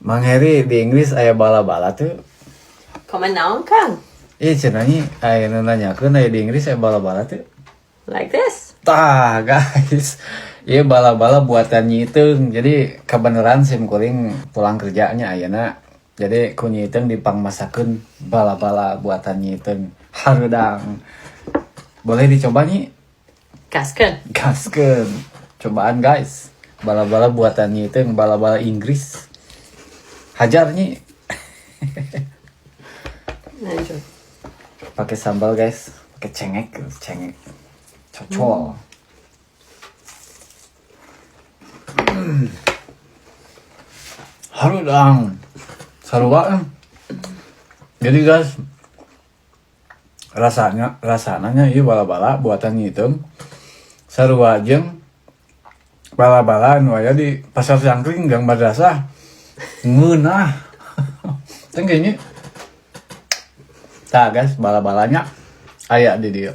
Mang Heri, di Inggris aya bala-bala tuh. Komen naon, Kang? Ih, cenah nya aya nu nanyakeun aya di Inggris aya bala-bala tuh. Like this. Tah, guys. Iya, bala-bala buatan Nyi Iteung. Jadi kebenaran sim kuring pulang kerjanya ayeuna. Jadi ku Nyi Iteung dipangmasakeun bala-bala buatan Nyi Iteung. Hareudang. Boleh dicoba, Nyi? Gaskeun. Gaskeun. Cobaan, guys. Bala-bala buatan Nyi Iteung, bala-bala Inggris. Hajar, Nyi. Lanjut. Pakai sambal, guys. Pakai cengek, cengek. Cocol. Hareudang. Sarua. Jadi guys, rasanya rasanya ieu bala-bala buatan Nyi Iteung sarua jeung bala-bala nu aya di Pasar Cangkring Gang Madrasah. Ngeunah. Teh kayaknya. Tah guys, bala-balanya aya di dieu.